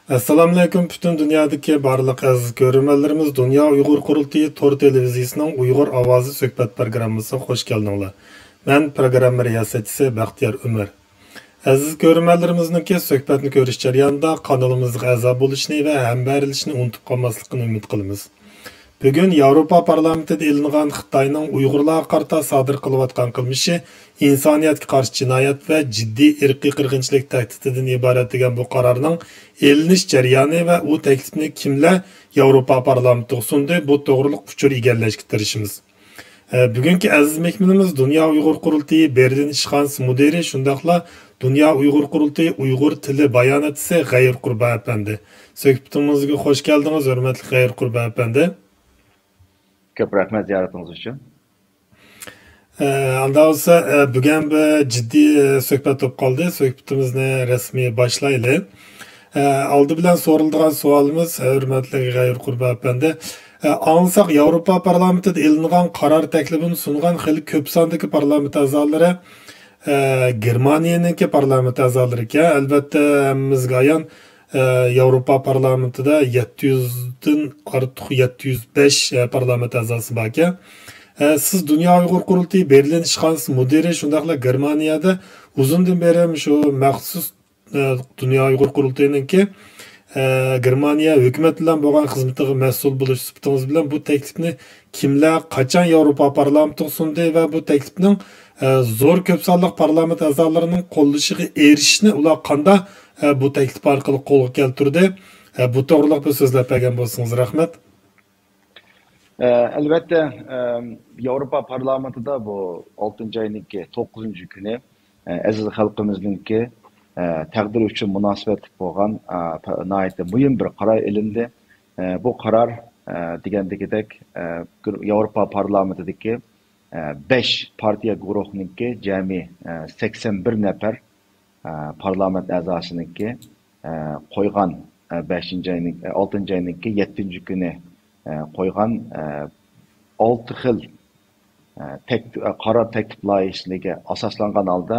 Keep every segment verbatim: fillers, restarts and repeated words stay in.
ئەسسالامۇئەلەيكۇم، پۈتۈن دۇنيادىكى بارلىق ئەزىز كۆرۈرمەنلىرىمىز، دۇنيا ئۇيغۇر قۇرۇلتىيى تور تېلېۋىزىيىسىنىڭ ئۇيغۇر ئاۋازى سۆھبەت پروگراممىسىغا خوش كەلدىڭلار. مەن پروگرامما رىياسەتچىسى بەختىيار ئۆمەر. ئەزىز كۆرۈرمەنلىرىمىزنىڭكى سۆھبەتنى كۆرۈش جەريانىدا قانىلىمىزغا ئەزا بولۇشنى ۋە ھەمبەھىرلىشىشنى ئۇنتۇپ قالماسلىقىنى ئۈمىد قىلىمىز. بۈگۈن ياۋروپا پارلامېنتىدا ئېلىنغان خىتاينىڭ ئۇيغۇرلارغا قارىتا سادىر قىلىۋاتقان قىلمىشى ئىنسانىيەتكە قارشى جىنايەت ۋە جىددىي ئىرقىي قىرغىنچىلىق تەھدىتىدىن ئىبارەت دېگەن بۇ قارارنىڭ ئېلىنىش جەريانى ۋە ئۇ تەكلىپنى كىملەر ياۋروپا پارلامېنتىغا سۇندى، بۇ توغرىلىق ئۇچۇر ئىگىلەشكە تىرىشىمىز. ئە، بۈگۈنكى ئەزىز مېھمىنىمىز دۇنيا ئۇيغۇر قۇرۇلتىيى بېرلىن ئىشخانىسى مۇدىرى، شۇنداقلا دۇنيا ئۇيغۇر قۇرۇلتىيى ئۇيغۇر تىلى باياناتچىسى غەيۇر قۇربان ئەپەندى. سۆھبىتىمىزگە خوش كەلدىڭىز، ھۆرمەتلىك غەيۇر قۇربان ئەپەندى. كۆپ رەھمەت زىيارىتىڭىز ئۈچۈن. ئە، ئاندا بولسا، ئە، بۈگۈن بىر جىددىي، ئە، سۆھبەت بولۇپ قالدى. سۆھبىتىمىزنى رەسمىي باشلايلى. ئە، ئالدى بىلەن سورىلىدىغان سوئالىمىز، ھۆرمەتلىك غەيۇر قۇربان ئەپەندى. ئە، ئاڭلىساق، ياۋروپا پارلامېنتىدا ئېلىنغان قارار تەكلىپىنى سۇنغان خېلى كۆپ ساندىكى پارلامېنت ئەزالىرى، ئە، گېرمانىيەنىڭكى پارلامېنت ئەزالىرى ئىكەن. ئەلۋەتتە، ھەممىمىزگە ئايان، ئە، ياۋروپا پارلامېنتىدا يەتتە يۈزدىن ئارتۇق، يەتتە يۈز بەش، ئە، پارلامېنت ئەزاسى باركەن. ئە، سىز دۇنيا ئۇيغۇر قۇرۇلتىيى بېرلىن ئىشخانىسى مۇدىرى، شۇنداقلا گېرمانىيەدە ئۇزۇندىن بېرى شۇ مەخسۇس، ئە، دۇنيا ئۇيغۇر قۇرۇلتىيىنىڭكى، ئە، گېرمانىيە ھۆكۈمەت بىلەن بولغان خىزمىتىغا مەسئۇل بولۇش سۈپىتىڭىز بىلەن بۇ تەكلىپنى كىملەر، قاچان ياۋروپا پارلامېنتىغا سۇندى ۋە بۇ تەكلىپنىڭ، ئە، زور كۆپ سانلىق پارلامېنت ئەزالىرىنىڭ قوللىشىغا ئېرىشىشنى ئۇلار قانداق، ئە، بۇ تەكلىپ ئارقىلىق قولغا كەلتۈردى؟ ئە، بۇ توغرىلىق بىر سۆزلەپ بەرگەن بولسىڭىز رەھمەت. ئە، ئەلۋەتتە، ئە، ياۋروپا پارلامېنتىدا بۇ ئالتىنچى ئاينىڭكى توققۇزىنچى كۈنى، ئە، ئەزىز خەلقىمىزنىڭكى، ئە، تەقدىرى ئۈچۈن مۇناسىۋەتلىك بولغان، ئە، پا-، ناھايىتى مۇھىم بىر قارار ئېلىندى. ئە، بۇ قارار، ئە، دېگەندىكىدەك، ئە، گۇر-، ياۋروپا پارلامېنتىدىكى، ئە، بەش پارتىيە گۇرۇھىنىڭكى جەمئىي، ئە، سەكسەن بىر نەپەر، ئە، پارلامېنت ئەزاسىنىڭكى، ئە، قويغان، ئە، بەشىنچى ئاينىڭ، ئە، ئالتىنچى ئاينىڭكى يەتتىنچى كۈنى، ئە، قويغان، ئە، ئالتە خىل، ئە، تەك-، ئە، قارار تەكلىپ لايىھىسىگە ئاساسلانغان ھالدا،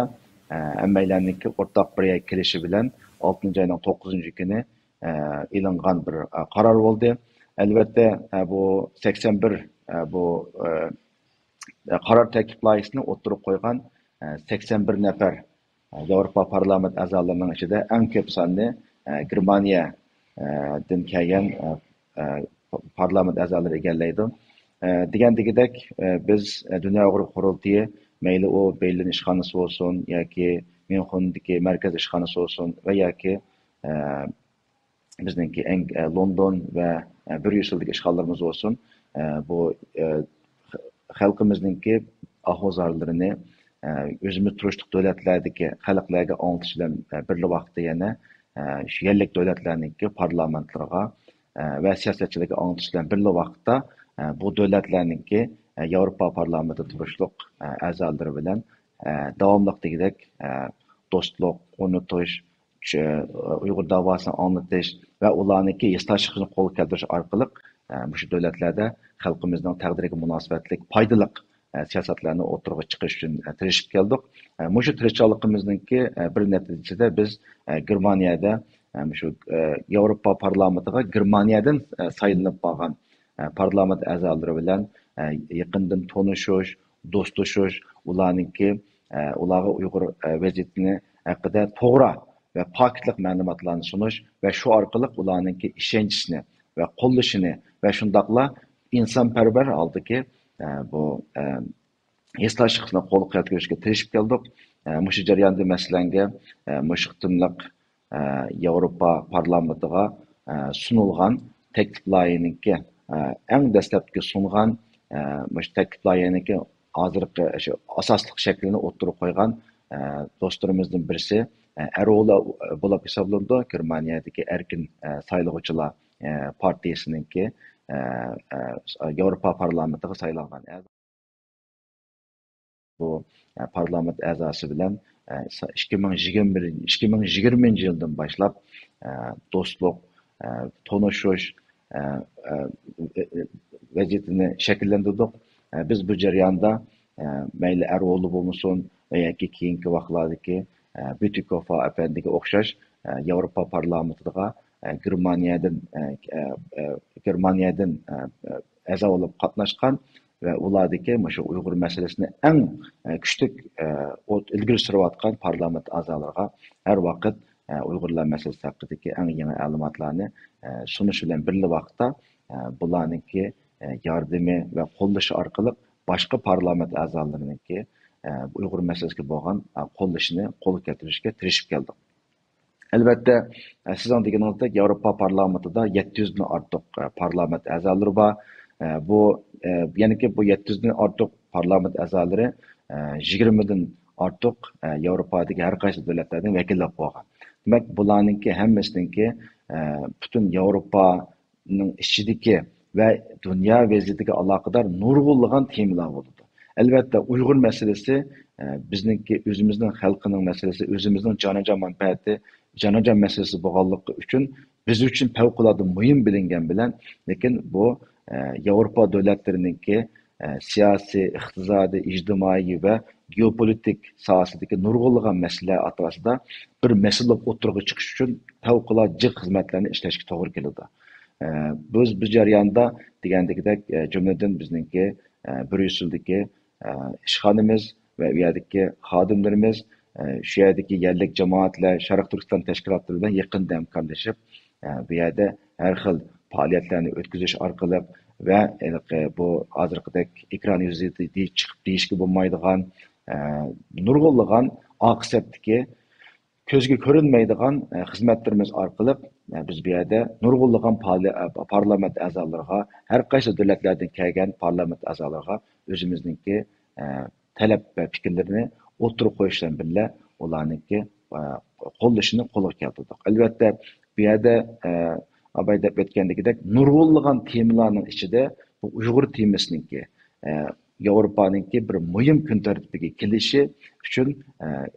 ئە، ھەممەيلەننىڭكى ئورتاق بىر يەرگە كېلىشى بىلەن ئالتىنچى ئاينىڭ توققۇزىنچى كۈنى، ئە، ئېلىنغان بىر، ئە، قارار بولدى. ئەلۋەتتە، ئە، بۇ سەكسەن بىر، ئە، بۇ، ئە، قارار تەكلىپ لايىھىسىنى ئوتتۇرىغا قويغان، ئە، سەكسەن بىر نەپەر، ئە، ياۋروپا پارلامېنت ئەزالىرىنىڭ ئىچىدە ئەڭ كۆپ ساننى، ئە، گېرمانىيە، ئە، دىن كەلگەن، ئە، ئە، پارلامېنت ئەزالىرى ئىگىلەيدۇ. ئە، دېگەندىكىدەك، ئە، بىز، ئە، دۇنيا ئۇيغۇر قۇرۇلتىيى، مەيلى ئۇ بېرلىن ئىشخانىسى بولسۇن ياكى ميۇنخېندىكى مەركەز ئىشخانىسى بولسۇن ۋە ياكى، ئە، بىزنىڭكى ئەڭ، ئە، لوندون ۋە، ئە، بريۇسسېلدىكى ئىشخانىلىرىمىز بولسۇن، ئە، بۇ، ئە، خەلقىمىزنىڭكى ئاھۇزارلىرىنى، ئە، ئۆزىمىز تۇرۇشلۇق دۆلەتلەردىكى خەلقلەرگە ئاڭلىتىش بىلەن، ئە، بىرلا ۋاقىتتا يەنە، ئە، شۇ يەرلىك دۆلەتلەرنىڭكى پارلامېنتلىرىغا، ئە، ۋە سىياسەتچىلەرگە ئاڭلىتىش بىلەن بىرلا ۋاقىتتا، ئە، بۇ دۆلەتلەرنىڭكى، ئە، ياۋروپا پارلامېنتىدا تۇرۇشلۇق، ئە، ئەزالىرى بىلەن، ئە، داۋاملىق دېگۈدەك، ئە، دوستلۇق ئورنىتىش، چ-، ئۇيغۇر داۋاسىنى ئاڭلىتىش ۋە ئۇلارنىڭكى ھېسداشلىقىنى قولغا كەلتۈرۈش ئارقىلىق، ئە، مۇشۇ دۆلەتلەردە خەلقىمىزنىڭ تەقدىرىگە مۇناسىۋەتلىك پايدىلىق، ئە، سىياسەتلەرنى ئوتتۇرىغا چىقىرىش ئۈچۈن، ئە، تىرىشىپ كەلدۇق. ئە، مۇشۇ تىرىشچانلىقىمىزنىڭكى، ئە، بىر نەتىجىسىدە بىز، ئە، گېرمانىيەدە، ئە، مۇشۇ، ئە، ياۋروپا پارلامېنتىغا گېرمانىيەدىن، ئە، سايلىنىپ بارغان، ئە، پارلامېنت ئەزالىرى بىلەن، ئە، يېقىندىن تونۇشۇش، دوستلىشىش، ئۇلارنىڭكى، ئە، ئۇلارغا ئۇيغۇر، ئە، ۋەزىيىتىنى ھەققىدە توغرا ۋە پاكىتلىق مەلۇماتلارنى سۇنۇش ۋە شۇ ئارقىلىق ئۇلارنىڭكى ئىشەنچىسىنى ۋە قوللىشىنى ۋە شۇنداقلا ئىنسانپەرۋەر ھالدىكى، ئە، بۇ، ئە، ھېسداشلىقنى قولغا كەلتۈرۈشكە تىرىشىپ كەلدۇق. ئە، مۇشۇ جەرياندا مەسىلەنگە، ئە، مۇشۇ قېتىملىق، ئە، ياۋروپا پارلامېنتىغا، ئە، سۇنۇلغان تەكلىپ لايىھىنىڭكى، ئە، ئەڭ دەسلەپكى سۇنغان، ئە، مۇشۇ تەكلىپ لايىھىنىڭكى ھازىرقى شۇ ئاساسلىق شەكلىنى ئوتتۇرىغا قويغان، ئە، دوستلىرىمىزدىن بىرسى، ئە، ئەر ئوغلى بولۇپ ھېسابلىنىدۇ. گېرمانىيەدىكى ئەركىن، ئە، سايلىغۇچىلار، ئە، پارتىيىسىنىڭكى، ئە، ئە، ياۋروپا پارلامېنتىغا سايلانغان ئەزا. بۇ، ئە، پارلامېنت ئەزاسى بىلەن، ئە، سا-، ئىككى مىڭ يىگىرمە، ئىككى مىڭ يىگىرمىنچى يىلدىن باشلاپ، ئە، دوستلۇق، ئە، تونۇشۇش، ئە، ئە، ۋەزىيىتىنى شەكىللەندۈردۇق. ئە، بىز بۇ جەرياندا، ئە، مەيلى ئەر ئوغلى بولمىسۇن ۋە ياكى كېيىنكى ۋاقىتلاردىكى، ئە، بيۇتىكوفا ئەپەندىگە ئوخشاش، ئە، ياۋروپا پارلامېنتىغا، ئە، گېرمانىيەدىن، ئە، ئە، ئە، گېرمانىيەدىن، ئە، ئە، ئەزا بولۇپ قاتناشقان ۋە ئۇلاردىكى مۇشۇ ئۇيغۇر مەسىلىسىنى ئەڭ، ئە، كۈچلۈك، ئە، ئوت-، ئىلگىرى سۈرۈۋاتقان پارلامېنت ئەزالىرىغا ھەر ۋاقىت، ئە، ئۇيغۇرلار مەسىلىسى ھەققىدىكى ئەڭ يېڭى مەلۇماتلارنى، ئە، سۇنۇش بىلەن بىرلا ۋاقىتتا، ئە، بۇلارنىڭكى، ئە، ياردىمى ۋە قوللىشى ئارقىلىق باشقا پارلامېنت ئەزالىرىنىڭكى، ئە، ئۇيغۇر مەسىلىسىگە بولغان، ئە، قوللىشىنى قولغا كەلتۈرۈشكە تىرىشىپ كەلدۇق. ئەلۋەتتە، ئە، سىزنىڭ دېگىنىڭىزدەك ياۋروپا پارلامېنتىدا يەتتە يۈزدىن ئارتۇق، ئە، پارلامېنت ئەزالىرى بار. ئە، بۇ، ئە، يەنىكى بۇ يەتتە يۈزدىن ئارتۇق پارلامېنت ئەزالىرى، ئە، يىگىرمىدىن ئارتۇق، ئە، ياۋروپادىكى ھەر قايسى دۆلەتلەردىن ۋەكىللەر بولغان. دېمەك، بۇلارنىڭكى ھەممىسىنىڭكى، ئە، پۈتۈن ياۋروپا نىڭ ئىچىدىكى ۋە دۇنيا ۋەزىيىتىگە ئالاقىدار نۇرغۇنلىغان تېمىلار بولىدۇ. ئەلۋەتتە، ئۇيغۇر مەسىلىسى، ئە، بىزنىڭكى ئۆزىمىزنىڭ خەلقىنىڭ مەسىلىسى، ئۆزىمىزنىڭ جانىجان مەنپەئەتى، جانىجان مەسىلىسى بولغانلىقى ئۈچۈن بىز ئۈچۈن پەۋقۇلئاددە مۇھىم بىلىنگەن بىلەن، لېكىن بۇ، ئە، ياۋروپا دۆلەتلىرىنىڭكى، ئە، سىياسىي، ئىقتىسادىي، ئىجتىمائىي ۋە گېئوپولىتىك ساھەسىدىكى نۇرغۇنلىغان مەسىلىلەر ئوتتۇرىسىدا بىر مەسىلە بولۇپ ئوتتۇرىغا چىقىش ئۈچۈن پەۋقۇلئاددە جىق خىزمەتلەرنى ئىشلەشكە توغرا كېلىدۇ. ئە، بىز بۇ جەرياندا دېگەندىكىدەك، ئە، جۈملىدىن بىزنىڭكى، ئە، بريۇسسېلدىكى، ئە، ئىشخانىمىز ۋە ئۇ يەردىكى خادىملىرىمىز، ئە، شۇ يەردىكى يەرلىك جامائەتلەر، شەرقىي تۈركىستان تەشكىلاتلىرى بىلەن يېقىندا ھەمكارلىشىپ، ئە، بۇ يەردە ھەر خىل پائالىيەتلەرنى ئۆتكۈزۈش ئارقىلىق ۋە ھېلىقى بۇ ھازىرقىدەك ئېكران يۈزىگە چىقىپ دېيىشكە بولمايدىغان، ئە، نۇرغۇنلىغان ئارقا سەپتىكى كۆزگە كۆرۈنمەيدىغان، ئە، خىزمەتلىرىمىز ئارقىلىق، ئە، بىز بۇ يەردە نۇرغۇنلىغان پارلى-، ئە، پارلامېنت ئەزالىرىغا، ھەر قايسى دۆلەتلەردىن كەلگەن پارلامېنت ئەزالىرىغا ئۆزىمىزنىڭكى، ئە، تەلەپ ۋە پىكىرلىرىنى ئوتتۇرىغا قويۇش بىلەن بىللە، ئۇلارنىڭكى، ئە، قوللىشىنى قولغا كەلتۈردۇق. ئەلۋەتتە، بۇ يەردە، ئە، ئاباي دەپ ئۆتكەندىكىدەك، نۇرغۇنلىغان تېمىلارنىڭ ئىچىدە بۇ ئۇيغۇر تېمىسىنىڭكى، ئە، ياۋروپانىڭكى بىر مۇھىم كۈن تەرتىپىگە كېلىشى ئۈچۈن، ئە،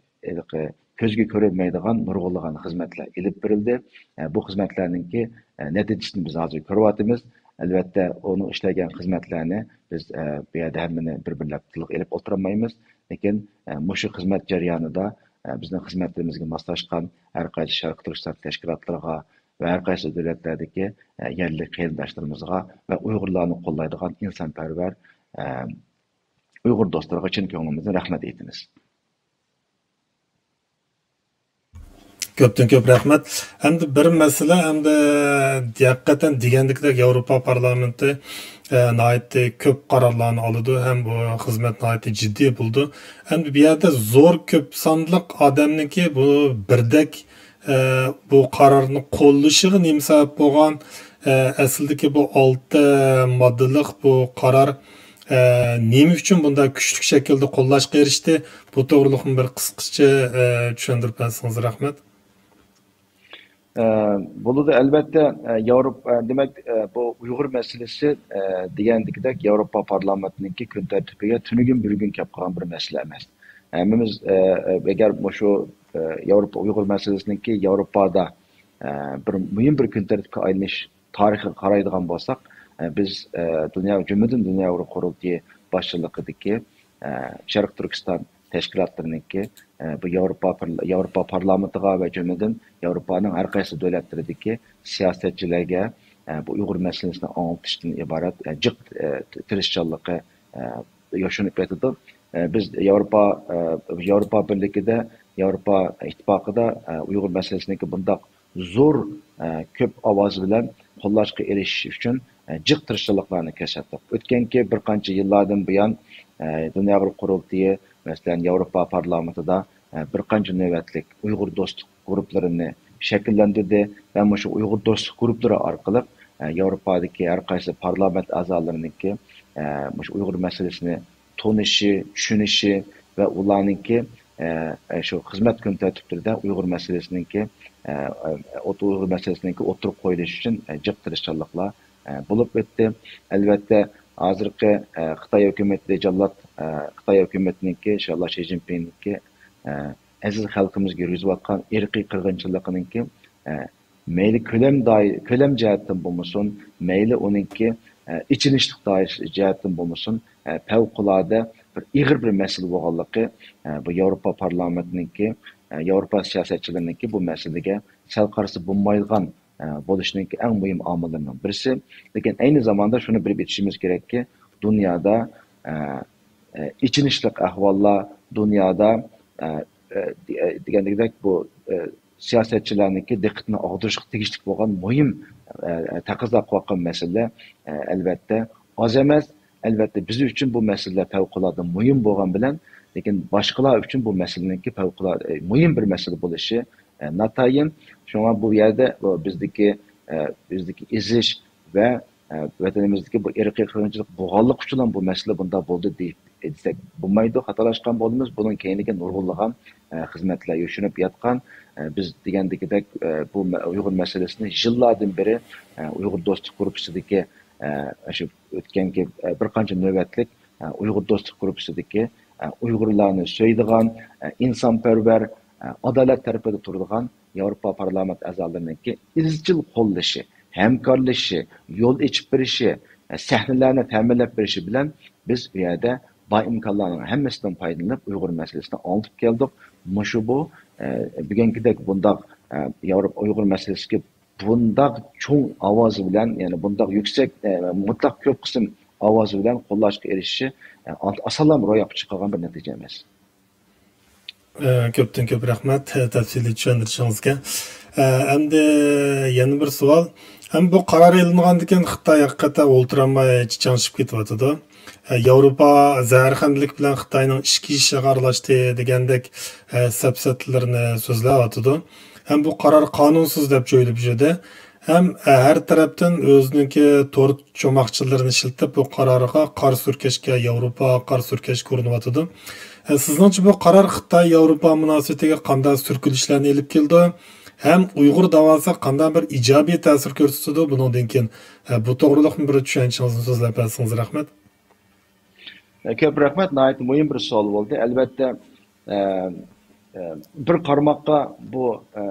ھېلىقى كۆزگە كۆرۈنمەيدىغان نۇرغۇنلىغان خىزمەتلەر ئېلىپ بېرىلدى. ئە، بۇ خىزمەتلەرنىڭكى، ئە، نەتىجىسىنى بىز ھازىر كۆرۈۋاتىمىز. ئەلۋەتتە، ئۇنىڭ ئىشلەنگەن خىزمەتلەرنى بىز، ئە، بۇ يەردە ھەممىنى بىر-بىرلەپ تىلغا ئېلىپ ئولتۇرالمايمىز. لېكىن، ئە، مۇشۇ خىزمەت جەريانىدا، ئە، بىزنىڭ خىزمەتلىرىمىزگە ماسلاشقان ھەر قايسى شەرقىي تۈركىستان تەشكىلاتلىرىغا ۋە ھەر قايسى دۆلەتلەردىكى، ئە، يەرلىك قېرىنداشلىرىمىزغا ۋە ئۇيغۇرلارنى قوللايدىغان ئىنسانپەرۋەر، ئە، ئۇيغۇر دوستلىرىغا چىن كۆڭلىمىزدىن رەھمەت ئېيتىمىز. كۆپتىن كۆپ رەھمەت. ئەمدى بىر مەسىلە، ئەمدى ھەقىقەتەن دېگەندىكىدەك ياۋروپا پارلامېنتى، ئە، ناھايىتى كۆپ قارارلارنى ئالىدۇ ھەم بۇ خىزمەت ناھايىتى جىددىي بولىدۇ. ئەمدى بۇ يەردە زور كۆپ سانلىق ئادەمنىڭكى بۇ بىردەك، ئە، بۇ قارارنى قوللىشىغا نېمە سەۋەب بولغان؟ ئە، ئەسلىدىكى بۇ ئالتە ماددىلىق بۇ قارار، ئە، نېمە ئۈچۈن بۇنداق كۈچلۈك شەكىلدە قوللاشقا ئېرىشتى؟ بۇ توغرىلىقمۇ بىر قىسقىچە، ئە، چۈشەندۈرۈپ بەرسىڭىز رەھمەت. ئە، بولىدۇ، ئەلۋەتتە، ئە، ياۋروپ-، ئە، دېمەك، ئە، بۇ ئۇيغۇر مەسىلىسى، ئە، دېگەندىكىدەك ياۋروپا پارلامېنتىنىڭكى كۈن تەرتىپىگە تۈنۈگۈن بىر كۈن كەپ قالغان بىر مەسىلە ئەمەس. ھەممىمىز، ئە، ئە، ئەگەر مۇشۇ، ئە، ياۋروپا ئۇيغۇر مەسىلىسىنىڭكى ياۋروپادا، ئە، بىر مۇھىم بىر كۈن تەرتىپكە ئايلىنىش تارىخىغا قارايدىغان بولساق، ئە، بىز، ئە، دۇنيا، جۈملىدىن دۇنيا ئۇيغۇر قۇرۇلتىيى باشچىلىقىدىكى، ئە، شەرقىي تۈركىستان تەشكىلاتلىرىنىڭكى، ئە، بۇ ياۋروپا پار-، ياۋروپا پارلامېنتىغا ۋە جۈملىدىن ياۋروپانىڭ ھەر قايسى دۆلەتلىرىدىكى سىياسەتچىلەرگە، ئە، بۇ ئۇيغۇر مەسىلىسىنى ئاڭلىتىشتىن ئىبارەت، ئە، جىق، ئە، تىرىشچانلىقى، ئە، يوشۇرۇنۇپ كېتىدۇ. ئە، بىز ياۋروپا، ئە، ياۋروپا بىرلىكىدە، ياۋروپا ئىتتىپاقىدا، ئە، ئۇيغۇر مەسىلىسىنىڭكى بۇنداق زور، ئە، كۆپ ئاۋاز بىلەن قوللاشقا ئېرىشىش ئۈچۈن، ئە، جىق تىرىشچانلىقلارنى كۆرسەتتۇق. ئۆتكەنكى بىر قانچە يىللاردىن بۇيان، ئە، دۇنيا ئۇيغۇر قۇرۇلتىيى، مەسىلەن، ياۋروپا پارلامېنتىدا، ئە، بىر قانچە نۆۋەتلىك ئۇيغۇر دوستلۇق گۇرۇپپىلىرىنى شەكىللەندۈردى ۋە مۇشۇ ئۇيغۇر دوستلۇق گۇرۇپپىلىرى ئارقىلىق، ئە، ياۋروپادىكى ھەر قايسى پارلامېنت ئەزالىرىنىڭكى، ئە، مۇشۇ ئۇيغۇر مەسىلىسىنى تونۇشى، چۈشىنىشى ۋە ئۇلارنىڭكى، ئە، ئە، شۇ خىزمەت كۈن تەرتىپلىرىدە ئۇيغۇر مەسىلىسىنىڭكى، ئە، ئە، ئوت-، ئۇيغۇر مەسىلىسىنىڭكى ئوتتۇرىغا قويۇلۇشى ئۈچۈن، ئە، جىق تىرىشچانلىقلار، ئە، بولۇپ ئۆتتى. ئەلۋەتتە، ھازىرقى، ئە، خىتاي ھۆكۈمىتى جاللات، ئە، خىتاي ھۆكۈمىتىنىڭكى، ئىنشاللا، شى جىنپىڭنىڭكى، ئە، ئەزىز خەلقىمىزگە يۈرگۈزۈۋاتقان ئىرقىي قىرغىنچىلىقىنىڭكى، ئە، مەيلى كۆلەم دائىر-، كۆلەم جەھەتتىن بولمىسۇن، مەيلى ئۇنىڭكى، ئە، ئېچىنىشلىق دائىرە جەھەتتىن بولمىسۇن، ئە، پەۋقۇلئاددە بىر ئېغىر بىر مەسىلە بولغانلىقى، ئە، بۇ ياۋروپا پارلامېنتىنىڭكى، ئە، ياۋروپا سىياسەتچىلىرىنىڭكى بۇ مەسىلىگە سەل قارىسا بولمايدىغان ئە، بولۇشنىڭكى ئەڭ مۇھىم ئامىللىرىنىڭ بىرسى. لېكىن ئەينى زاماندا شۇنى بىلىپ ئېيتىشىمىز كېرەككى، دۇنيادا، ئە، ئە، ئېچىنىشلىق ئەھۋاللار، دۇنيادا، ئە، ئە، دېگەندەك بۇ، ئە، سىياسەتچىلەرنىڭكى دىققىتىنى ئاغدۇرۇشقا تېگىشلىك بولغان مۇھىم، ئە، ئە، تەقەززا قىلىۋاتقان مەسىلىلەر، ئە، ئەلۋەتتە ئاز ئەمەس. ئەلۋەتتە بىز ئۈچۈن بۇ مەسىلىلەر پەۋقۇلئاددە مۇھىم بولغان بىلەن، لېكىن باشقىلار ئۈچۈن بۇ مەسىلىنىڭكى پەۋقۇلئاددە، ئە، مۇھىم بىر مەسىلە بولۇشى، ئە، ناتايىن. شۇڭا بۇ يەردە بۇ بىزدىكى، ئە، بىزدىكى ئېزىش ۋە، ئە، ۋەتىنىمىزدىكى بۇ ئىرقىي قىرغىنچىلىق بولغانلىقى ئۈچۈنلا بۇ مەسىلە بۇنداق بولدى دېيىپ دېسەك بولمايدۇ، خاتالاشقان بولىمىز. بۇنىڭ كەينىدىكى نۇرغۇنلىغان، ئە، خىزمەتلەر يوشۇرۇنۇپ ياتقان، ئە، بىز دېگەندىكىدەك، ئە، بۇ مە-، ئۇيغۇر مەسىلىسىنى يىللاردىن بېرى، ئە، ئۇيغۇر دوستلۇق گۇرۇپپىسىدىكى، ئە، شۇ ئۆتكەنكى، ئە، بىر قانچە نۆۋەتلىك، ئە، ئۇيغۇر دوستلۇق گۇرۇپپىسىدىكى، ئە، ئۇيغۇرلارنى سۆيىدىغان، ئە، ئىنسانپەرۋەر، ئە، ئادالەت تەرىپىدە تۇرىدىغان ياۋروپا پارلامېنت ئەزالىرىنىڭكى ئىزچىل قوللىشى، ھەمكارلىشىشى، يول ئېچىپ بېرىشى، سەھنىلەرنى تەمىنلەپ بېرىشى بىلەن بىز ئۇ يەردە بار ئىمكانلارنىڭ ھەممىسىدىن پايدىلىنىپ ئۇيغۇر مەسىلىسىنى ئاڭلىتىپ كەلدۇق. مۇشۇ بۇ، ئە، بۈگۈنكىدەك بۇنداق، ئە، ياۋروپا ئۇيغۇر مەسىلىسىگە بۇنداق چوڭ ئاۋاز بىلەن، يەنى بۇنداق يۈكسەك، ئە، مۇتلەق كۆپ قىسىم ئاۋازى بىلەن قوللاشقا ئېرىشىشى، ئە، ئاسانلا روياپقا چىقىدىغان بىر نەتىجە ئەمەس. ئە، كۆپتىن كۆپ رەھمەت، ئە، تەپسىلىي چۈشەندۈرۈشىڭىزگە. ئە، ئەمدى يەنە بىر سوئال. ھەم بۇ قارار ئېلىنغاندىن كېيىن خىتاي ھەقىقەتەن ئولتۇرالماي چىچاڭشىپ كېتىۋاتىدۇ. ئە، ياۋروپا زەھەرخەندىلىك بىلەن خىتاينىڭ ئىچكى ئىشىغا ئارىلاشتى دېگەندەك، ئە، سەپسەتىلىرىنى سۆزلەۋاتىدۇ. ھەم بۇ قارار قانۇنسىز دەپ جۆيلۈپ يۈردى. ھەم، ئە، ھەر تەرەپتىن ئۆزىنىڭكى تور چوماقچىلىرىنى ئىشلىتىپ، بۇ قارارغا قارا سۈركەشكە، ياۋروپاغا قارا سۈركەش كۆرۈنۈۋاتىدۇ. ئە، سىزنىڭچە بۇ قارار خىتاي ياۋروپا مۇناسىۋىتىگە قانداق سۈركىلىشلەرنى ئېلىپ كېلىدۇ؟ ھەم ئۇيغۇر داۋاسىغا قانداق بىر ئىجابىي تەسىر كۆرسىتىدۇ؟ بۇنىڭدىن كېيىن، ئە، بۇ توغرىلىقمۇ بىر چۈشەنچىڭىزنى سۆزلەپ بەرسىڭىز رەھمەت. ئە، كۆپ رەھمەت، ناھايىتى مۇھىم بىر سوئال بولدى. ئەلۋەتتە، ئە، ئە، بىر قارىماققا بۇ، ئە،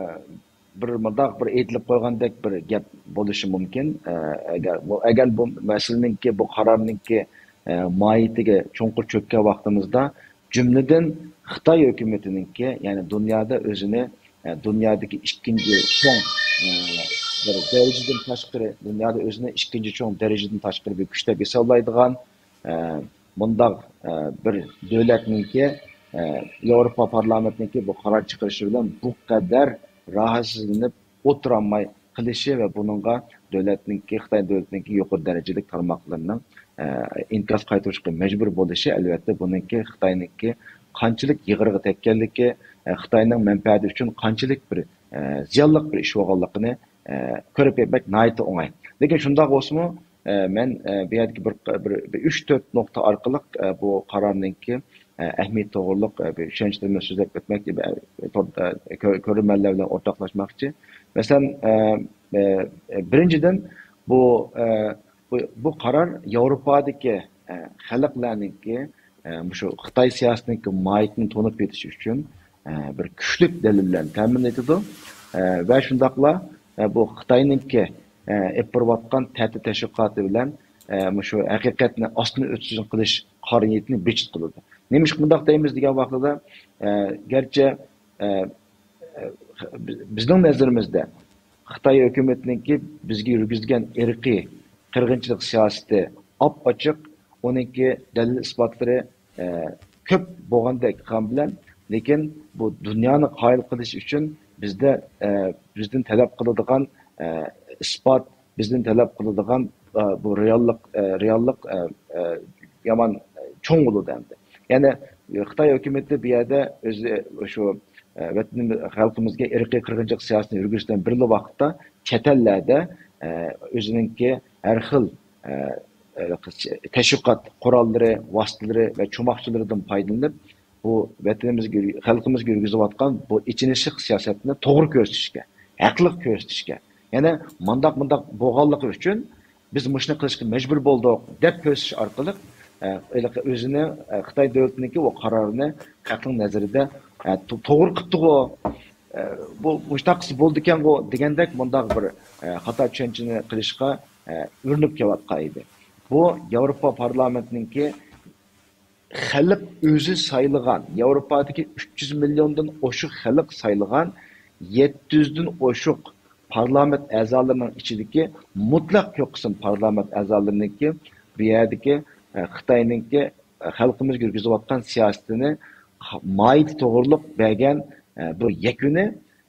بىر مۇنداق بىر ئېيتىلىپ قويغاندەك بىر گەپ بولۇشى مۇمكىن. ئە، ئەگەر بۇ، ئەگەر بۇ مەسىلىنىڭكى، بۇ قارارنىڭكى، ئە، ماھىيىتىگە چوڭقۇر چۆككەن ۋاقتىمىزدا، جۈملىدىن خىتاي ھۆكۈمىتىنىڭكى، يەنى دۇنيادا ئۆزىنى، ئە، دۇنيادىكى ئىككىنچى چوڭ، ئە، بىر دەرىجىدىن تاشقىرى، دۇنيادا ئۆزىنى ئىككىنچى چوڭ دەرىجىدىن تاشقىرى بىر كۈچ دەپ ھېسابلايدىغان، ئە، مۇنداق، ئە، بىر دۆلەتنىڭكى، ئە، ياۋروپا پارلامېنتىنىڭكى بۇ قارار چىقىرىشى بىلەن بۇ قەدەر راھەتسىزلىنىپ ئولتۇرالماي قېلىشى ۋە بۇنىڭغا دۆلەتنىڭكى، خىتاي دۆلىتىنىڭكى يۇقىرى دەرىجىلىك تارماقلىرىنىڭ، ئە، ئىنكاس قايتۇرۇشقا مەجبۇر بولۇشى، ئەلۋەتتە، بۇنىڭكى خىتاينىڭكى قانچىلىك يىغىرىغا تەگكەنلىكى، ئە، خىتاينىڭ مەنپەئەتى ئۈچۈن قانچىلىك بىر، ئە، زىيانلىق بىر ئىش بولغانلىقىنى، ئە، كۆرۈپ يەتمەك ناھايىتى ئوڭاي. لېكىن شۇنداق بولسىمۇ، ئە، مەن، ئە، بۇ يەردىكى بىر، بىر، بىر ئۈچ، تۆت نۇقتا ئارقىلىق، ئە، بۇ قارارنىڭكى، ئە، ئەھمىيىتى توغرۇلۇق، ئە، بىر چۈشەنچىلىرىمنى سۆزلەپ ئۆتمەكچى، ئە، تور-، ئە، كۆ-، كۆرۈرمەنلەر بىلەن ئورتاقلاشماقچى. مەسىلەن، ئە، ئە، ئە، بىرىنچىدىن، بۇ، ئە، بۇ، بۇ قارار ياۋروپادىكى، ئە، خەلقلەرنىڭكى، ئە، مۇشۇ خىتاي سىياسىتىنىڭكى ماھىيىتىنى تونۇپ يېتىش ئۈچۈن، ئە، بىر كۈچلۈك دەلىل بىلەن تەمىن ئېتىدۇ. ئە، ۋە شۇنداقلا، ئە، بۇ خىتاينىڭكى، ئە، ئېلىپ بېرىۋاتقان تەھدىت تەشۋىقاتى بىلەن، ئە، مۇشۇ ھەقىقەتنى ئاستىنى ئۆتكۈزۈش قارا نىيىتىنى بىجىت قىلىدۇ. نېمىشقا بۇنداق دەيمىز دېگەن ۋاقتىدا، ئە، گەرچە، ئە، ئە، بىزنىڭ نەزىرىمىزدە خىتاي ھۆكۈمىتىنىڭكى بىزگە يۈرگۈزگەن ئىرقىي قىرغىنچىلىق سىياسىتى ئاپئاچىق، ئۇنىڭكى دەلىل ئىسپاتلىرى، ئە، كۆپ بولغاندەك قىلغان بىلەن، لېكىن بۇ دۇنيانى قايىل قىلىش ئۈچۈن بىزدە، ئە، بىزدىن تەلەپ قىلىدىغان، ئە، ئىسپات، بىزدىن تەلەپ قىلىدىغان، ئە، بۇ رېئاللىق، ئە، رېئاللىق، ئە، ئە، يامان، ئە، چوڭ بولىدۇ ئەمدى. يەنى خىتاي ھۆكۈمىتى بۇ يەردە ئۆزى شۇ، ئە، ۋەتىنىمىز، خەلقىمىزگە ئىرقىي قىرغىنچىلىق سىياسىتىنى يۈرگۈزۈش بىلەن بىرلا ۋاقىتتا چەت ئەللەردە، ئە، ئۆزىنىڭكى ھەر خىل، ئە، ئە، تەشۋىقات قوراللىرى، ۋاسىتىلىرى ۋە چوماقچىلىرىدىن پايدىلىنىپ، بۇ ۋەتىنىمىزگە، خەلقىمىزگە يۈرگۈزۈۋاتقان بۇ ئېچىنىشلىق سىياسەتنى توغرا كۆرسىتىشكە، ھەقلىق كۆرسىتىشكە. يەنە مانداق، مۇنداق بولغانلىقى ئۈچۈن بىز مۇشۇنى قىلىشقا مەجبۇر بولدۇق دەپ كۆرسىتىش ئارقىلىق، ئە، ھېلىقى ئۆزىنى، ئە، خىتاي دۆلىتىنىڭكى ئۇ قارارىنى خەقنىڭ نەزىرىدە، ئە، تو-، توغرا قىپتىغۇ، ئە، بۇ مۇشۇنداق قىلسا بولىدىكەنغۇ دېگەندەك مۇنداق بىر، ئە، خاتا چۈشەنچىنى قىلىشقا، ئە، ئۇرۇنۇپ كېلىۋاتقان ئىدى. بۇ ياۋروپا پارلامېنتىنىڭكى خەلق ئۆزى سايلىغان، ياۋروپادىكى ئۈچ يۈز مىليوندىن ئوشۇق خەلق سايلىغان يەتتە يۈزدىن ئوشۇق پارلامېنت ئەزالىرىنىڭ ئىچىدىكى مۇتلەق كۆپ قىسىم پارلامېنت ئەزالىرىنىڭكى بۇ يەردىكى، ئە، خىتاينىڭكى، ئە، خەلقىمىز يۈرگۈزۈۋاتقان سىياسىتىنى ماھىيىتى توغرۇلۇق بەرگەن، ئە، بۇ يەكۈنى،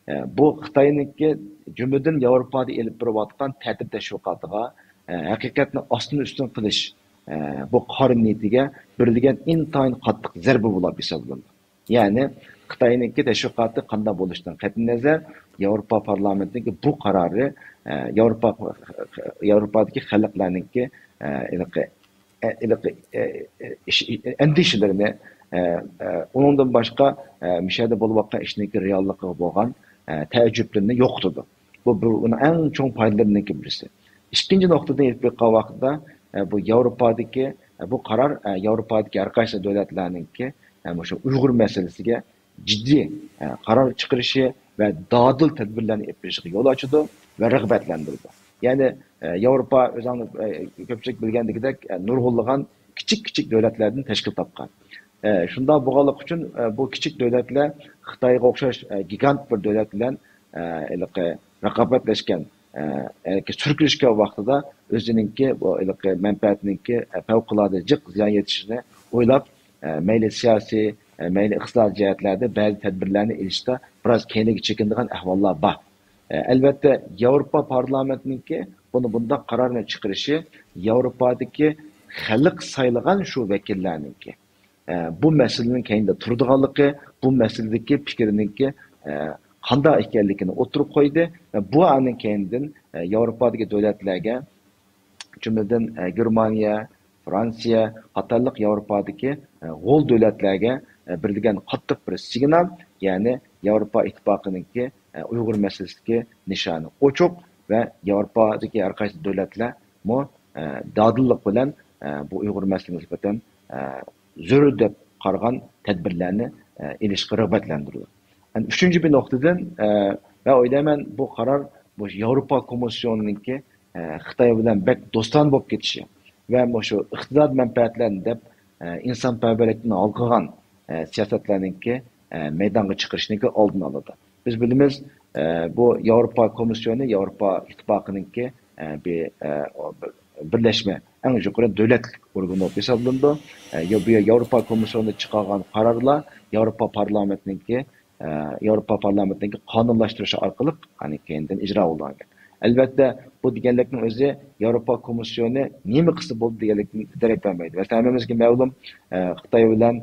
ئە، بۇ خىتاينىڭكى، جۈملىدىن ياۋروپادا ئېلىپ بېرىۋاتقان تەتۈر تەشۋىقاتىغا، ئە، ھەقىقەتنى ئاستىن ئۈستۈن قىلىش، ئە، بۇ قارا نىيىتىگە بېرىلگەن ئىنتايىن قاتتىق زەربە بولۇپ ھېسابلىنىدۇ. يەنى خىتاينىڭكى تەشۋىقاتى قانداق بولۇشىدىن قەتئىينەزەر، ياۋروپا پارلامېنتىنىڭكى بۇ قارارى، ئە، ياۋروپا، ياۋروپادىكى خەلقلەرنىڭكى، ئە، ھېلىقى، ئە، ھېلىقى، ئە، ئە، ئىش-، ئەندىشىلىرىنى، ئە، ئە، ئۇنىڭدىن باشقا، ئە، مۇشۇ يەردە بولۇۋاتقان ئىشنىڭكى رېئاللىقىغا بولغان، ئە، تەئەججۈپلىرىنى يوقىتىدۇ. بۇ، بۇ ئۇنىڭ ئەڭ چوڭ پايدىلىرىنىڭكى بىرسى. ئىككىنچى نۇقتىدىن ئېلىپ بېقىلغان ۋاقىتتا، ئە، بۇ ياۋروپادىكى، ئە، بۇ قارار، ئە، ياۋروپادىكى ھەر قايسى دۆلەتلەرنىڭكى، ئە، مۇشۇ ئۇيغۇر مەسىلىسىگە جىددىي، ئە، قارار چىقىرىشى ۋە دادىل تەدبىرلەرنى ئېلىپ بېرىشىغا يول ئاچىدۇ ۋە رىغبەتلەندۈرىدۇ. يەنى، ئە، ياۋروپا ئۆزۈڭلار، ئە، كۆپچىلىك بىلگەندىكىدەك، ئە، نۇرغۇنلىغان كىچىك كىچىك دۆلەتلەردىن تەشكىل تاپقان. ئە، شۇنداق بولغانلىقى ئۈچۈن، ئە، بۇ كىچىك دۆلەتلەر خىتايغا ئوخشاش، ئە، گىگانت بىر دۆلەت بىلەن، ئە، ھېلىقى رىقابەتلەشكەن، ئە، ھېلىقى سۈركىلىشكەن ۋاقتىدا ئۆزىنىڭكى بۇ ھېلىقى مەنپەئەتىنىڭكى، ئە، پەۋقۇلئاددە جىق زىيان يېتىشىنى ئويلاپ، ئە، مەيلى سىياسىي، ئە، مەيلى ئىقتىسادىي جەھەتلەردە بەزى تەدبىرلەرنى ئېلىشتا بىراز كەينىگە چېكىنىدىغان ئەھۋاللار بار. ئە، ئەلۋەتتە، ياۋروپا پارلامېنتىنىڭكى بۇنى، بۇنداق قارارنى چىقىرىشى ياۋروپادىكى خەلق سايلىغان شۇ ۋەكىللەرنىڭكى، ئە، بۇ مەسىلىنىڭ كەينىدە تۇرىدىغانلىقى، بۇ مەسىلىدىكى پىكرىنىڭكى، ئە، قانداق ئىكەنلىكىنى ئوتتۇرىغا قويدى ۋە بۇ ئانىڭ كەينىدىن، ئە، ياۋروپادىكى دۆلەتلەرگە، جۈملىدىن، ئە، گېرمانىيە، فرانسىيە قاتارلىق ياۋروپادىكى، ئە، غول دۆلەتلەرگە، ئە، بېرىلگەن قاتتىق بىر سىگنال، يەنى ياۋروپا ئىتتىپاقىنىڭكى، ئە، ئۇيغۇر مەسىلىسىدىكى نىشانى ئوچۇق ۋە ياۋروپادىكى ھەر قايسى دۆلەتلەرمۇ، ئە، دادىللىق بىلەن، ئە، بۇ ئۇيغۇر مەسىلىسىگە نىسبەتەن، ئە، زۆرۈر دەپ قارىغان تەدبىرلەرنى، ئە، ئېلىشقا رىغبەتلەندۈرىدۇ. ئەنە ئۈچىنچى بىر نۇقتىدىن، ئە، مەن ئويلايمەن، بۇ قارار، بۇ ياۋروپا كومىسسىيونىنىڭكى، ئە، خىتاي بىلەن بەك دوستانە بولۇپ كېتىشى ۋە مۇشۇ ئىقتىساد مەنپەئەتلەرنى دەپ، ئە، ئىنسانپەرۋەرلىكتىن ھالقىغان، ئە، سىياسەتلەرنىڭكى، ئە، مەيدانغا چىقىرىشنىڭكى ئالدىنى ئالىدۇ. بىز بىلىمىز، ئە، بۇ ياۋروپا كومىسسىيونى ياۋروپا ئىتتىپاقىنىڭكى، ئە، بىر، ئە، بىرلەشمە، ئەڭ يۇقىرى دۆلەتلىك ئورگىنى بولۇپ ھېسابلىنىدۇ. ئە، يا-، بۇ ياۋروپا كومىسسىيونىدا چىقارغان قارارلار ياۋروپا پارلامېنتىنىڭكى، ئە، ياۋروپا پارلامېنتىنىڭكى قانۇنلاشتۇرۇشى ئارقىلىق، يەنى كەينىدىن ئىجرا بولىدىغان گەپ. ئەلۋەتتە، بۇ دېگەنلىكنىڭ ئۆزى ياۋروپا كومىسسىيونى نېمە قىلسا بولىدۇ دېگەنلىكتىن دېرەك بەرمەيدۇ. مەسىلەن، ھەممىمىزگە مەلۇم، ئە، خىتاي بىلەن،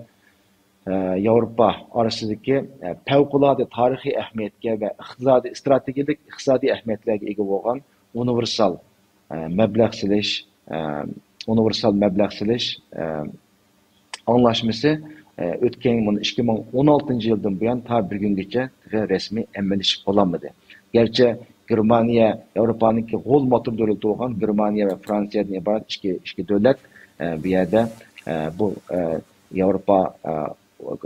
ئە، ياۋروپا ئارىسىدىكى، ئە، پەۋقۇلئاددە تارىخىي ئەھمىيەتكە ۋە ئىقتىسادىي، ئىستراتېگىيەلىك ئىقتىسادىي ئەھمىيەتلەرگە ئىگە بولغان ئۇنىۋېرسال، ئە، مەبلەغ سېلىش، ئە، ئۇنىۋېرسال مەبلەغ سېلىش، ئە، ئاڭلاشمىسى، ئە، ئۆتكەن مۇنۇ ئىككى مىڭ ئون ئالتىنچى يىلدىن بۇيان تا بۈگۈنگىچە تېخى رەسمىي ئەمەلىيلىشىپ بولالمىدى. گەرچە گېرمانىيە، ياۋروپانىڭكى غول موتور دۆلىتى بولغان گېرمانىيە ۋە فرانسىيەدىن ئىبارەت ئىككى، ئىككى دۆلەت، ئە، بۇ يەردە، ئە، بۇ، ئە، ياۋروپا، ئە،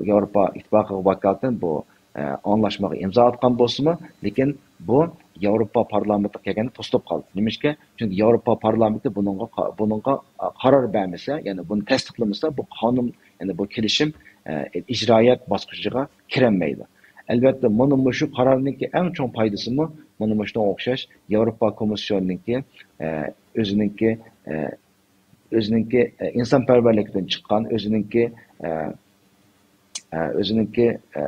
ياۋروپا ئىتتىپاقىغا ۋاكالىتەن بۇ، ئە، ئاڭلاشمىغا ئىمزا ئاتقان بولسىمۇ، لېكىن بۇ ياۋروپا پارلامېنتىغا كەلگەندە توسۇلۇپ قالدى. نېمىشقا؟ چۈنكى ياۋروپا پارلامېنتى بۇنىڭغا قا-، بۇنىڭغا، ئە، قارار بەرمىسە، يەنى بۇنى تەستىقلىمىسا، بۇ قانۇن، يەنى بۇ كېلىشىم، ئە، ئىجرائىيەت باسقۇچىغا كىرەلمەيدۇ. ئەلۋەتتە، مانا مۇشۇ قارارنىڭكى ئەڭ چوڭ پايدىسىمۇ، مانا مۇشۇنىڭغا ئوخشاش ياۋروپا كومىسسىيونىنىڭكى، ئە، ئۆزىنىڭكى، ئە، ئۆزىنىڭكى، ئە، ئىنسانپەرۋەرلىكتىن چىققان، ئۆزىنىڭكى، ئە، ئە، ئۆزىنىڭكى، ئە،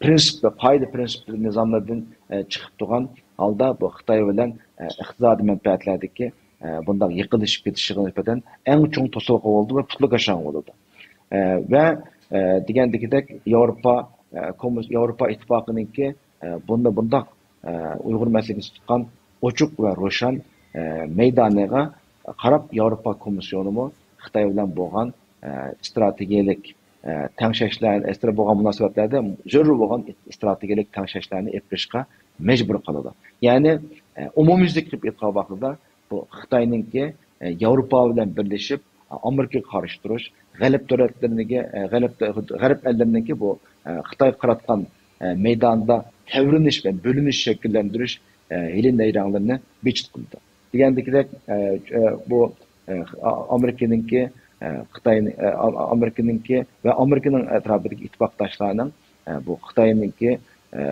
پرىنسىپ، قائىدە پرىنسىپ نىزاملىرىدىن، ئە، چىقىپ تۇرغان ھالدا بۇ خىتاي بىلەن، ئە، ئىقتىسادىي مەنپەئەتلەردىكى، ئە، بۇنداق يېقىنلىشىپ كېتىشىغا نىسبەتەن ئەڭ چوڭ توسالغۇ بولىدۇ ۋە پۇتلىكاشاڭ بولىدۇ. ئە، ۋە، ئە، دېگەندىكىدەك ياۋروپا، ئە، كومىس-، ياۋروپا ئىتتىپاقىنىڭكى، ئە، بۇندا بۇنداق، ئە، ئۇيغۇر مەسىلىسىگە تۇتقان ئوچۇق ۋە روشەن، ئە، مەيدانىغا قاراپ ياۋروپا كومىسسىيونىمۇ خىتاي بىلەن بولغان، ئە، ئىستراتېگىيەلىك، ئە، تەڭشەشلەر، ئەسلىدە بولغان مۇناسىۋەتلەردە زۆرۈر بولغان ئىستراتېگىيەلىك تەڭشەشلەرنى ئېلىپ بېرىشقا مەجبۇر قىلىدۇ. يەنى، ئە، ئومۇميۈزلۈك قىلىپ ئېيتقان ۋاقتىدا بۇ خىتاينىڭكى، ئە، ياۋروپا بىلەن بىرلىشىپ، ئە، ئامېرىكىغا قارشى تۇرۇش، غەرب دۆلەتلىرىنىڭكى، ئە، غەرب، غەرب ئەللىرىنىڭكى بۇ، ئە، خىتايغا قاراتقان، ئە، مەيداندا تەۋرىنىش ۋە بۆلۈنۈش شەكىللەندۈرۈش، ئە، ھىيلە نەيرەڭلىرىنى بىجىت قىلىدۇ. دېگەندىكىدەك، ئە، ئە، بۇ، ئە، ئا-، ئامېرىكىنىڭكى، ئە، خىتاينى، ئە، ئا-، ئامېرىكىنىڭكى ۋە ئامېرىكىنىڭ ئەتراپىدىكى ئىتتىپاقداشلارنىڭ، ئە، بۇ خىتاينىڭكى، ئە،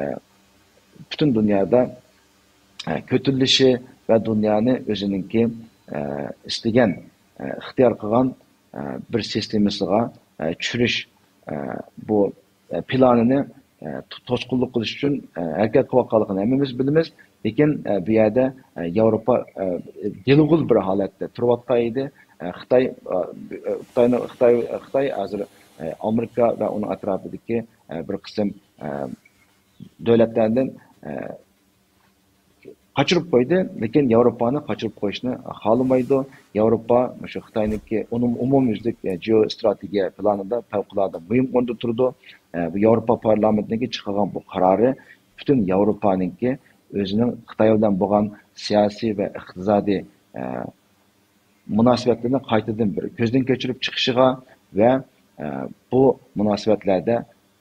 پۈتۈن دۇنيادا ئە، كۆتۈرۈلۈشى ۋە دۇنيانى ئۆزىنىڭكى، ئە، ئىستىگەن، ئە، ئىختىيار قىلغان، ئە، بىر سىستېمىسىغا، ئە، چۈشۈرۈش، ئە، بۇ، ئە، پىلانىنى، ئە، تو-، توسقۇنلۇق قىلىش ئۈچۈن، ئە، ھەرىكەت قىلىۋاتقانلىقىنى ھەممىمىز بىلىمىز. لېكىن، ئە، بۇ يەردە، ئە، ياۋروپا، ئە، دېلوغۇل بىر ھالەتتە تۇرۇۋاتقان ئىدى. ئە، خىتاي، ئە، خىتاينىڭ، خىتاي، خىتاي ھازىر، ئە، ئامېرىكا ۋە ئۇنىڭ ئەتراپىدىكى، ئە، بىر قىسىم، ئە، دۆلەتلەردىن، ئە، قاچۇرۇپ قويدى، لېكىن ياۋروپانى قاچۇرۇپ قويۇشنى خالىمايدۇ. ياۋروپا مۇشۇ خىتاينىڭكى ئۇنىڭ ئومۇميۈزلۈك، ئە، جېئوستراتېگىيە پىلانىدا پەۋقۇلئاددە مۇھىم ئورۇندا تۇرىدۇ. ئە، بۇ ياۋروپا پارلامېنتىنىڭكى چىقارغان بۇ قارارى پۈتۈن ياۋروپانىڭكى ئۆزىنىڭ خىتاي بىلەن بولغان سىياسىي ۋە ئىقتىسادىي، ئە، مۇناسىۋەتلىرىنى قايتىدىن بىر كۆزدىن كەچۈرۈپ چىقىشىغا ۋە، ئە، بۇ مۇناسىۋەتلەردە،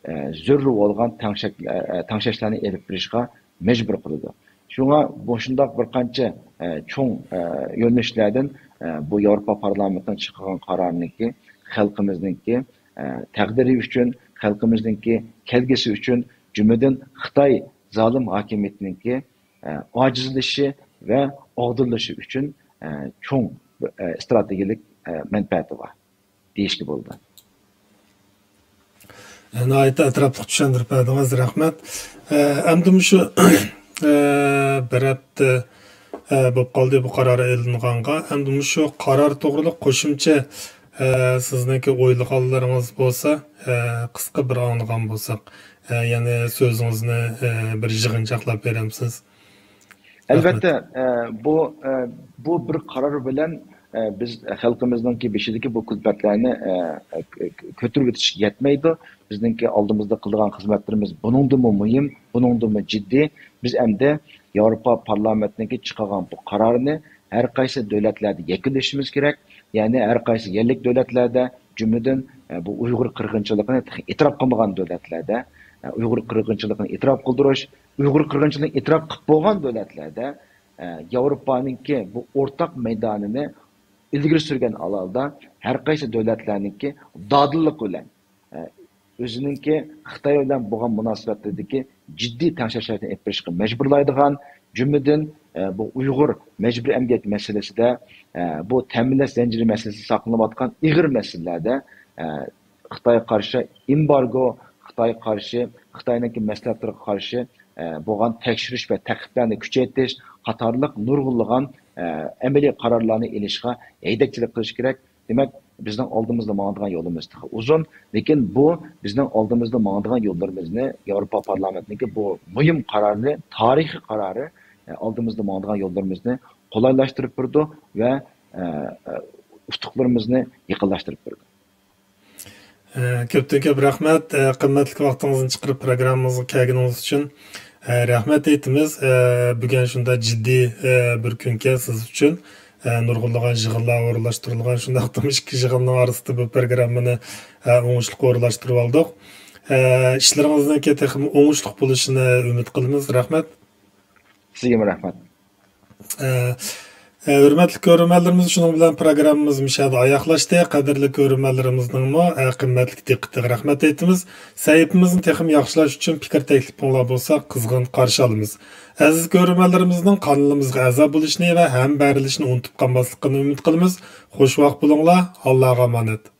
ئە، زۆرۈر بولغان تەڭشەك-، ئە، تەڭشەشلەرنى ئېلىپ بېرىشقا مەجبۇر قىلىدۇ. شۇڭا مۇشۇنداق بىر قانچە، ئە، چوڭ، ئە، يۆنىلىشلەردىن، ئە، بۇ ياۋروپا پارلامېنتىنىڭ چىقارغان قارارىنىڭكى خەلقىمىزنىڭكى، ئە، تەقدىرى ئۈچۈن، خەلقىمىزنىڭكى كەلگۈسى ئۈچۈن، جۈملىدىن خىتاي زالىم ھاكىمىيىتىنىڭكى، ئە، ئاجىزلىشىشى ۋە ئاغدۇرۇلۇشى ئۈچۈن، ئە، چوڭ، ئە، ئىستراتېگىيەلىك، ئە، مەنپەئەتى بار دېيىشكە بولىدۇ. ناھايىتى ئەتراپلىق چۈشەندۈرۈپ بەردىڭىز، رەھمەت. ئە، ئەمدى مۇشۇ، ئە، بىر ھەپتە، ئە، بولۇپ قالدى بۇ قارار ئېلىنغانغا. ئەمدى مۇشۇ قارار توغرىلىق قوشۇمچە، ئە، سىزنىڭكى ئويلىغانلىرىڭىز بولسا، ئە، قىسقا بىر ئاڭلىغان بولساق، ئە، يەنە سۆزىڭىزنى، ئە، بىر يىغىنچاقلاپ بېرەمسىز؟ ئەلۋەتتە، ئە، بۇ، ئە، بۇ بىر قارار بىلەن، ئە، بىز خەلقىمىزنىڭكى بېشىدىكى بۇ كۈلپەتلەرنى، ئە، كۆ-، كۆتۈرۈۋېتىش يەتمەيدۇ. بىزنىڭكى ئالدىمىزدا قىلىدىغان خىزمەتلىرىمىز بۇنىڭدىنمۇ مۇھىم، بۇنىڭدىنمۇ جىددىي. بىز ئەمدى ياۋروپا پارلامېنتىنىڭكى چىقارغان بۇ قارارنى ھەر قايسى دۆلەتلەردە يەكۈنلىشىمىز كېرەك. يەنى ھەر قايسى يەرلىك دۆلەتلەردە، جۈملىدىن، ئە، بۇ ئۇيغۇر قىرغىنچىلىقىنى تېخى ئېتىراپ قىلمىغان دۆلەتلەردە، ئە، ئۇيغۇر قىرغىنچىلىقىنى ئېتىراپ قىلدۇرۇش، ئۇيغۇر قىرغىنچىلىقىنى ئېتىراپ قىلىپ بولغان دۆلەتلەردە، ئە، ياۋروپانىڭكى بۇ ئورتاق مەيدانىنى ئىلگىرى سۈرگەن ھالدا ھەر قايسى دۆلەتلەرنىڭكى دادىللىق بىلەن، ئە، ئۆزىنىڭكى خىتاي بىلەن بولغان مۇناسىۋەتلىرىدىكى جىددىي تەڭشەشلەرنى ئېلىپ بېرىشقا مەجبۇرلايدىغان، جۈملىدىن، ئە، بۇ ئۇيغۇر مەجبۇرىي ئەمگەك مەسىلىسىدە، ئە، بۇ تەمىنلەش زەنجىرى مەسىلىسى ساقلىنىۋاتقان ئېغىر مەسىلىلەردە، ئە، خىتايغا قارشى ئېمبارگو، خىتايغا قارشى، خىتاينىڭكى مەسلىھەتلىرىگە قارشى، ئە، بولغان تەكشۈرۈش ۋە تەقىبلەرنى كۈچەيتىش قاتارلىق نۇرغۇنلىغان، ئە، ئەمەلىي قارارلارنى ئېلىشقا ھەيدەكچىلىك قىلىش كېرەك. دېمەك، بىزنىڭ ئالدىمىزدا ماڭىدىغان يولىمىز تېخى ئۇزۇن، لېكىن بۇ بىزنىڭ ئالدىمىزدا ماڭىدىغان يوللىرىمىزنى ياۋروپا پارلامېنتىنىڭكى بۇ مۇھىم قارارى، تارىخىي قارارى، ئە، ئالدىمىزدا ماڭىدىغان يوللىرىمىزنى قولايلاشتۇرۇپ بېرىدۇ ۋە، ئە، ئە، ئۇتۇقلىرىمىزنى يېقىنلاشتۇرۇپ بېرىدۇ. ئە، كۆپتىن كۆپ رەھمەت. ئە، قىممەتلىك ۋاقتىڭىزنى چىقىرىپ پروگراممىمىزغا كەلگىنىڭىز ئۈچۈن، ئە، رەھمەت ئېيتىمىز. ئە، بۈگۈن شۇنداق جىددىي، ئە، بىر كۈنكەن سىز ئۈچۈن. ئە، نۇرغۇنلىغان يىغىنلار ئورۇنلاشتۇرۇلغان، شۇنداقتىمۇ ئىككى يىغىننىڭ ئارىسىدا بۇ پروگراممىنى، ئە، ئوڭۇشلۇق ئورۇنلاشتۇرۇۋالدۇق. ئە، ئىشلىرىڭىزنىڭكى تېخىمۇ ئوڭۇشلۇق بولۇشىنى ئۈمىد قىلىمىز. رەھمەت. سىزگىمۇ رەھمەت. ئە، ئە، ھۆرمەتلىك كۆرۈرمەنلىرىمىز، شۇنىڭ بىلەن پروگراممىمىز مۇشۇ يەردە ئاياغلاشتى. قەدىرلىك كۆرۈرمەنلىرىمىزنىڭمۇ، ئە، قىممەتلىك دىققىتىگە رەھمەت ئېيتىمىز. سەھىپىمىزنى تېخىمۇ ياخشىلاش ئۈچۈن پىكىر تەكلىپىڭلار بولسا قىزغىن قارشى ئالىمىز. ئەزىز كۆرۈرمەنلىرىمىزنىڭ قانىلىمىزغا ئەزا بولۇشنى ۋە ھەمبەھىرلىشىشنى ئۇنتۇپ قالماسلىقىنى ئۈمىد قىلىمىز. خوش ۋاقىت بولۇڭلار. ئاللاغا ئامانەت.